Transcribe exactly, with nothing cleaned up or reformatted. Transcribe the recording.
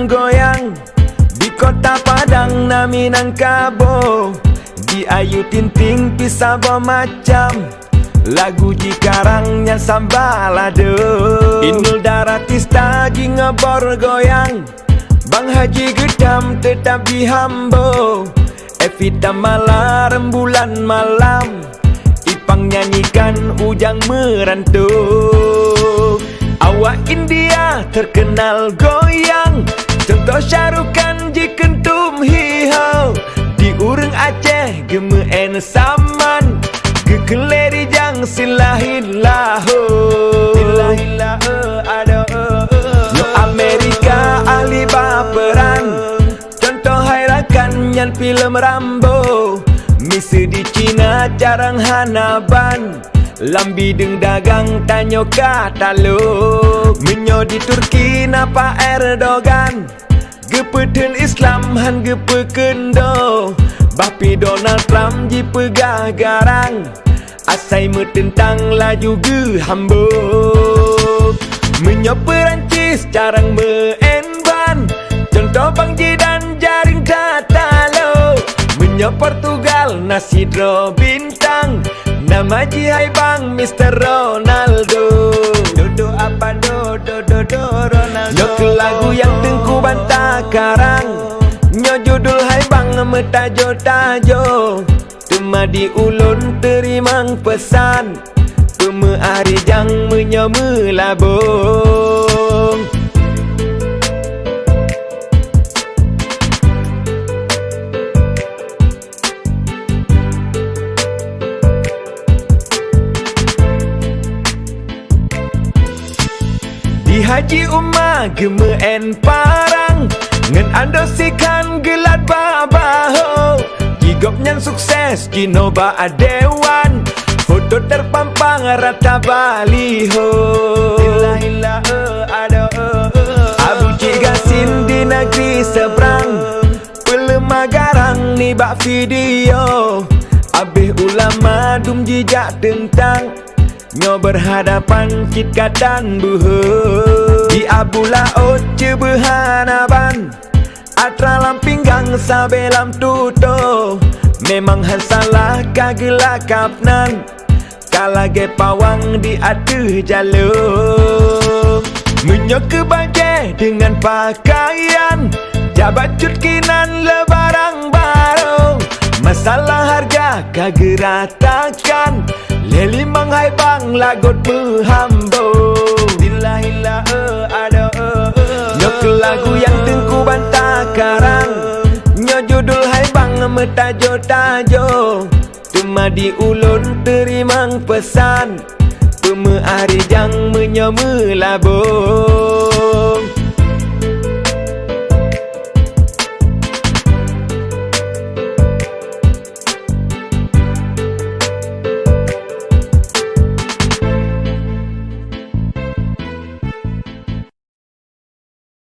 Goyang di Kota Padang na Minangkabau, di Ayu Ting Ting pih saboh macam. Lagu jikarang nyan sambah lado. Inul Daratista jingebor goyang, Bang Haji Geudam teutap jihambô. Evie Tamala Rembulan Malam, Ipang nyanyikan Ujang Meurantô. Awak India terkenal goyang, contoh Shah Rukh Khan jikheun Tum Hi Ho. Di ureuëng Aceh geumeu'en saman, geukheun Lady Jang Sin Lahin Laho. Nyoe Amerika ahli baperan, contoh hai rakan nyan filem Rambo. Miseue di Cina carang hana ban, lam bideueng dagang tanyoe ka talô. Meunyoe di Turki na Pak Erdogan, geupeutheun Islam han geupeukeuen do. Bah pih Donald Trump jipeugah garang, asai meuteuntang laju geuhambô. Meunyoe Perancis carang meu'en ban, contoh Bang Zidane jaring that talô. Meunyoe Portugal na sidroe bintang, nama jih hai Bang Mister Ronaldo. Dodo apa do, do, do, do, Ronaldo. Nyoe keuh lagu nyang Teungku Banta karang. Nyoe judul hai Bang meutajô-tajô. Teuma di ulôn teurimong peusan, peumeu'ah rijang meunyoe meulabong. Di Haji Uma geumeu'en parang, ngon Ando Sikhan geulat bak bahô. Di gobnyan sukses jinoe bak dewan, foto terpampang rata baliho. Abu Cik Gasien di negeri seberang, peuleumah garang nibak video. Abéh ulama dum jijak teuntang, nyoe berhadapan cit ka tan beuhe. Di Abu Laôt ceubeuna ban, atra lam pinggang sabé lam tutoe. Memang han salah ka geulakab nan, ka lagée pawang di ateueh jalô. Meunyoe keu bajée deungon pakaian, jabat cut kinan le barang barô. Masalah harga ka geuratakan, lé limong hai Bang lagot meuhambô. Nyoe keuh lagu nyang Teungku Banta karang, nyoe judul hai Bang meutajô-tajô. Teuma di ulôn teurimong peusan, peumeu'ah rijang meunyoe meulabong.